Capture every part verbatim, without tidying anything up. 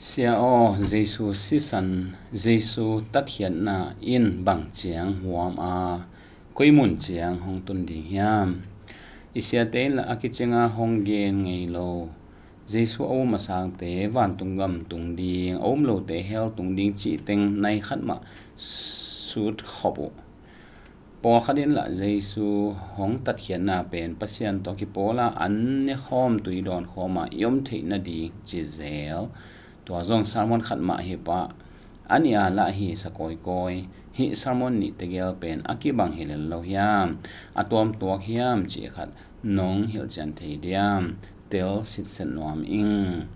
Sia aw, Jesu sisan, Jesu tatkhiatna in bang ciang huam a, koi mun ciang hong tun ding hiam? I siate in lah a kicianga hong gen ngei lo. Jesu a um a sangte vantung gam tung ding, a um lote hell tung ding cih teng nai khat mah sut khop uh. Pawlkhat in lah Jesu hong tatkhiatna pen Pasian tawh kipawl a an ne khawm, tui dawn khawm a i om theih nading ci zel. Tua zong sermon khat mah hi pah. A nih a lah hi sa kawikawi. Hih sermon nih tegel pen a kibang hi lel lo hiam, a tuamtuak hiam cih khat nong hilhcian thei diam? Tel sitset nuam ing.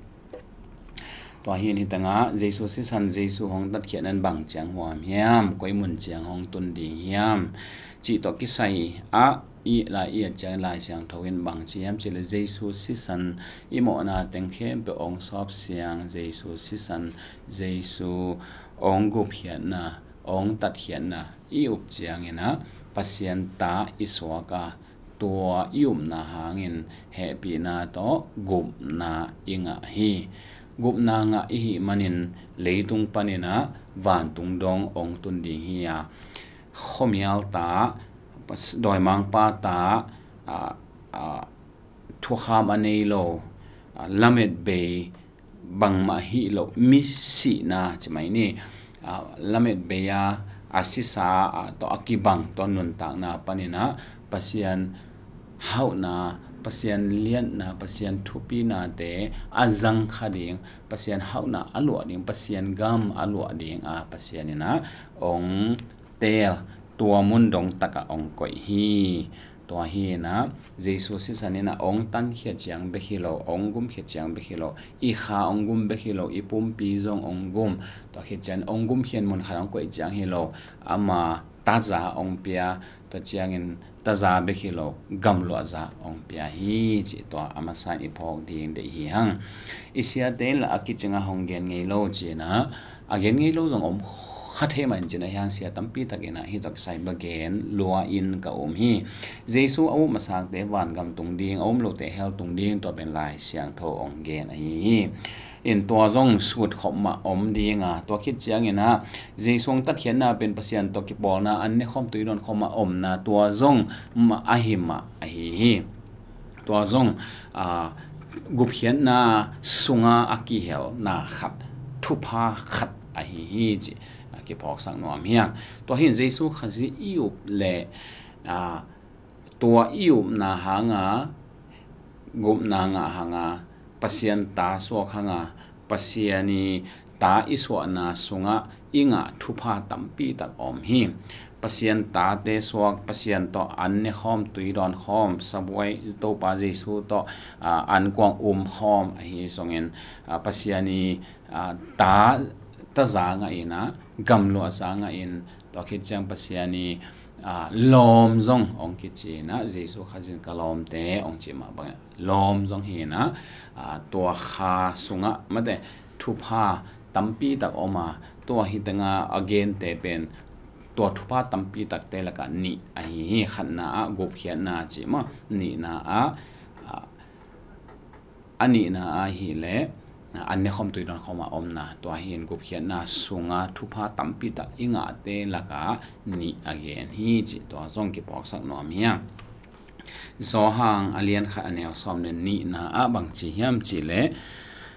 Tua hi in, hih tengah Jesu sisan, Jesu hong tatkhiatna in bang ciang huam hiam, koi mun ciang hong tun ding hiam cih tawh kisai ah i lai i et ciang Lai Siangtho in bang ci hiam cih leh Jesu sisan i mawhna teng khempeuh hong sawp siang, Jesu sisan, Jesu hong gupkhiatna, hong tatkhiatna i up ciangin ah Pasian ta i suak a, tua i upna hangin hehpihna tawh gupna i ngah hi. Gupna ngah i hih manin leitung panin ah vantung dong hong tun ding hi a, khuamial ta, dawimangpa ta, a, a, thukham a nei lo, a, lamet bei, bangmah hih loh, mi sihna ci mai ni. A, lamet bei a, a sisa, a, tawh a kibang tawh nuntakna panin ah Pasian hauhna, Pasian liatna, Pasian thupinate a zang kha ding, Pasian hauhna a luah ding, Pasian gam a luah ding a Pasian in ah hong teel, tua mun dong takah hong koih hi. Tua hi in ah Jesu sisan in ah hong tatkhiat ciang bek hi lo, hong gumkhiat ciang bek hi lo, i kha hong gum bek hi lo, i pumpi zong hong gum. Tua khit ciang hong gumkhiat mun khat hong koih ciang hi lo, ama taza hong pia, tua ciangin taza bek hi lo, gamluahza hong pia hi cih tua a masa in i phawk ding deih hi hang. I siate in lah a kicianga hong gen ngei lo ci in ah, a gen ngei lo zong om kha thei mah in ci in ah, hiang sia tampi tak in ah hih tawh kisai bang gen lua in ka um hi. Jesu a um a sangte vangam tung ding, a um lote hell tung ding, tua pen Lai Siangtho hong gen ahi hi. In tua zong sut khop mah om ding a, tua khit ciangin ah Jesu hong tatkhiatna pen Pasian tawh kipawlna, an ne khawm, tui dawn khawm a omna, tua zong mah ahi mah ahi hi. Tua zong, a, gupkhiatna sunga a kihelna khat, thupha khat ahi hi cih, a, kiphawksak nuam hi a. Tua hi in Jesu Khazih i up leh, a, tua i upna hanga, gupna ngah hanga, Pasian ta suak hanga, Pasian i ta i suahna sungah i ngah thupha tampi tak om hi. Pasian tate suak, Pasian tawh an ne khawm, tui dawn khawm, sabuai Topa Jesu tawh, a, an kuang um khawm ahi zongin, a, Pasian i, a, ta, taza ngah in ah, gamluahza ngah in, tua khit ciang Pasian i, a, lawm zong hong kici in ah, Jesu Khazih in ka lawmte hong cih mah bangin lawm zong hi in ah, a, tua kha sungah mate thupha tampi tak om a, tua hi tengah a gente pen tua thupha tampi takte lakah nih ahi hi. Khatna ah gupkhiatna cih mah, nihna ah, a, a nihna ahih leh an ne khawm, tui dawn khawm a omna, tua hi in gupkhiatna sunga thupha tampi tak i ngahte lakah nih a gen hi cih tua zong kiphawksak nuam hi a. Johan a lian khat a neu sawm le nihna ah bang ci hiam cih leh,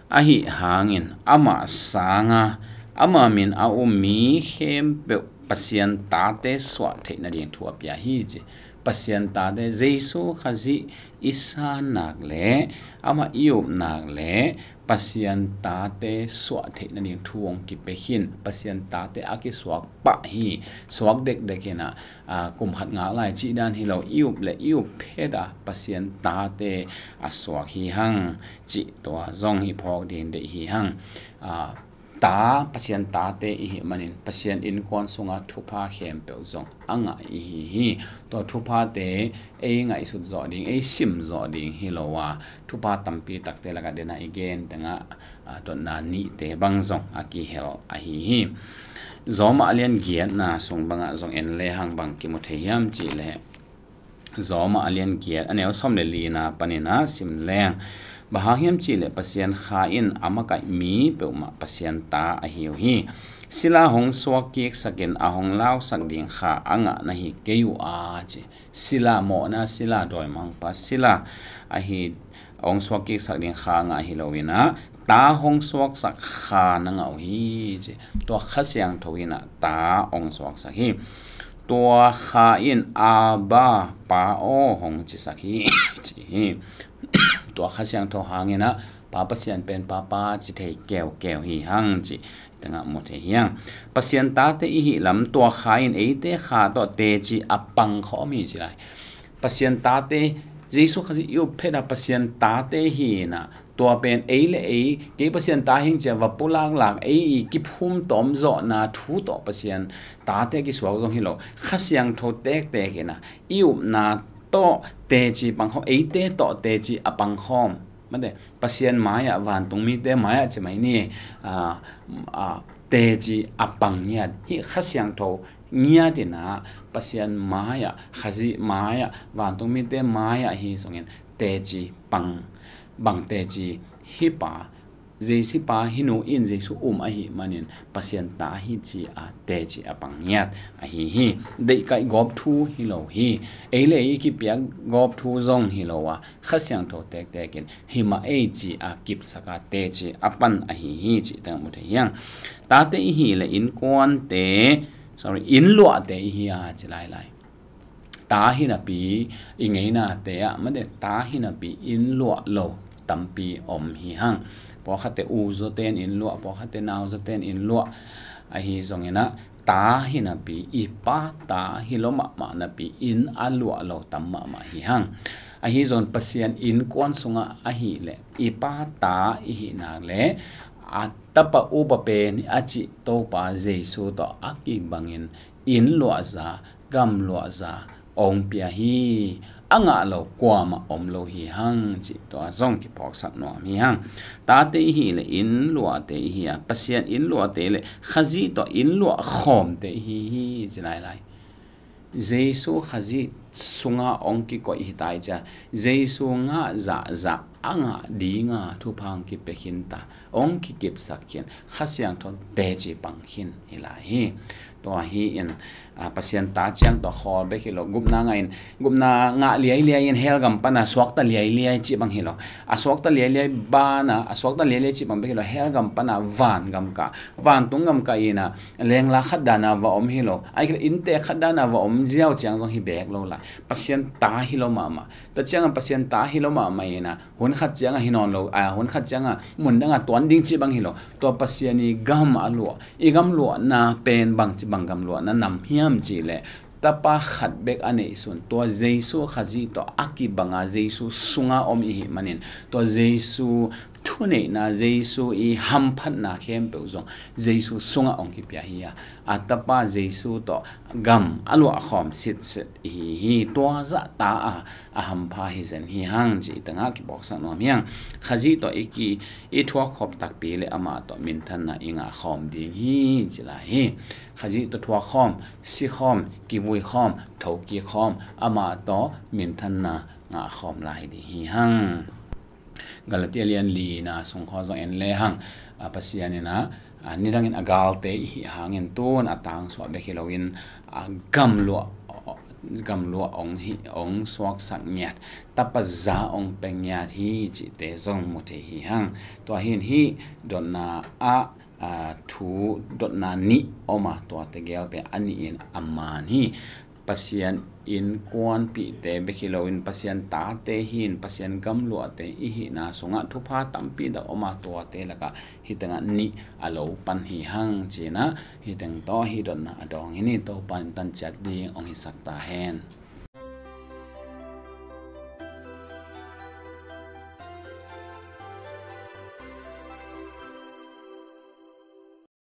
ahi hangin amah sanga ama min a um mi khempeuh Pasian tate suah theih nading thu a pia hi ci. Pasian tate, Jesu Khazih i san nak leh, amah i up nak leh, Pasian tate suah theih nading thu hong kipia khin. Pasian tate a kisuak pah hi, suak dekdek in ah, a, kum khat ngak lai cih dan hi lo, i up le i up phet a Pasian tate a suak hi hang cih tua zong i phawk ding deih hi hang. A, ta, Pasian tate i hih manin Pasian innkuan sunga thupha khempeuh zong a ngah i hi hi. Tua thuphate ei ngaihsut zawh ding, ei sim zawh ding hi lo a, thupha tampi takte lakah den a i gen tengah, a, dotna nihte bang zong a kihel ahi hi. Rom a lian giatna sung bangah zong en lehang bang kimu thei hiam cih leh, Rom a lian giat a neu sawm le lina panin ah sim leng. Bang hang hiam cih leh Pasian Kha in a makaih mi peuhmah Pasian ta ahi uh hi. Sila hong suak kiksakin a hong lausak ding Kha a ngah na hi kei uh a ci. Sila mawhna, sila dawimangpa, sila ahi, hong suak kiksak ding Kha a ngah hi lo in ah, ta hong suaksak Kha na ngah uh hi ci. Tua Kha Siangtho in ah ta hong suaksak hi. Tua Kha in Abba, Pa aw hong cisak hi ci hi. Tua Kha Siangtho hangin ah Pa Pasian pen Papa ci thei keukeu hi hang ci tengah mu thei hi hang. Pasian tate i hih lam tua Kha in eite Kha tawh teci a pangkhawm hi ci lai. Pasian tate, Jesu Khazih i up phet a Pasian tate hi in ah, tua pen ei le ei, kei Pasian ta hing cia va pulaklak, ei i kiphum tawm zawhna thu tawh Pasian tate kisuak zong hi lo. Kha Siangtho tektek in ah, i upna tawh teci pangkhawm, eite tawh teci a pangkhawm. Mate, Pasian mai-ah, vantung mite mai-ah ci mai ni, a, a, teci a pang ngiat. Hih Kha Siangtho ngiat in ah, Pasian mai-ah, Khazih mai-ah, vantung mite mai-ah hi zongin teci pang, bang teci hih pa, Jesu pa hih nu in Jesu um ahih manin Pasian ta hi ci a teci a pang ngiat ahi hi. Deihkaih gawp thu hi lo hi. Ei le ei kipiak gawp thu zong hi lo a, Kha Siangtho tektek in himah ei ci a kipsak a teci a pan ahi hi cih teng mu thei hi hang. Tate i hih leh innkuante, sorry, innluahte i hi a ci lailai. Ta hi napi i ngeinate ah, mate, ta hi napi innluah lo tampi om hi hang. Pawlkhatte u zawten innluah, pawlkhatte nau zawten innluah ahi zongin ah, ta hi napi, i pa ta hi lo mahmah napi inn a luah lo tam mahmah hi hang. Ahi zong Pasian innkuan sungah ahih leh i pa ta i hih nak leh a tapa upa pen a cih Topa Jesu tawh a kibangin inn luahza, gam luahza ong pia hi. A ngah lo kuamah om lo hi hang cih tua zong kiphawksak nuam hi hang. Tate i hih leh inn luahte i hi a, Pasian inn luahte leh Khazih tawh inn luah khawmte i hi hi ci lailai. Jesu Khazih sunga ong kikoih hi ta i cia, Jesu ngah zahzah a ngah dinga thupha ong kipia khin ta, ong kikipsak khin, Kha Siangtho teci pang khin hi lai hi. Tua hi in, a, Pasian ta ciang tua khawl bek hi lo, gupna ngah in, gupna ngah liailiai in hell gam pana suakta liailiai cih bang hi lo. A suakta liailiai bana, a suakta liailiai cih bang bek hi lo, hell gam pana van gam ka, vantung gam ka ina, lengla khat dana va om hi lo. Ai kha innte khat dana va om ziau ciang zong hi bek lo la. Pasian ta hi lo mahmah. Ta cianga Pasian ta hi lo mahmah ina, hun khat cianga hi nawn lo, a, hun khat cianga mun danga tuan ding cih bang hi lo. Tua Pasian i gam a luah, i gam luahna pen bang ci bang gam luahna nam hiam cih leh, Tapa khat bek a neihsun, tua Jesu Khazih tawh a kibanga Jesu sunga om i hih manin, tua Jesu thuneihna, Jesu i hamphatna khempeuh zong Jesu sungah ong kipia hi a, a Tapa Jesu tawh gam a luahkhawm sitset i hi hi. Tua zah ta a, a hampha hi zen hi hang cih tengah kiphawksak nuam hi hang. Khazih tawh i ki, i thuakkhop takpi le amah tawh minthanna i ngahkhawm ding hi ci lai hi. Khazih tawh thuakkhawm, sikhawm, kivuikhawm, thokikhawm, amah tawh minthanna ngahkhawm lai ding hi hang. Galatia lian lina sung khawng zong en le hang, a, Pasian in a, a, nidangin a galte i hih hangin tun a tangsuah bek hi loin, a, gamluah, gamluah ong hi, ong suaksak ngiat, tapa za ong pia ngiat hi cihte zong mu thei hi hang. Tua hi in hih dotna ah, a, thu dotna nih om a, tuate gel pen a nih in a man hi. Pasian innkuanpihte bek hi loin Pasian tate hi in, Pasian gamluahte i hihna sungah thupha tampi tak om a, tuate lakah hih tengah nih a lo pan hi hang ci-in ah, hih teng tawh hih dotna a dawng hi ni. Topa in tanciat ding ong hisak ta hen.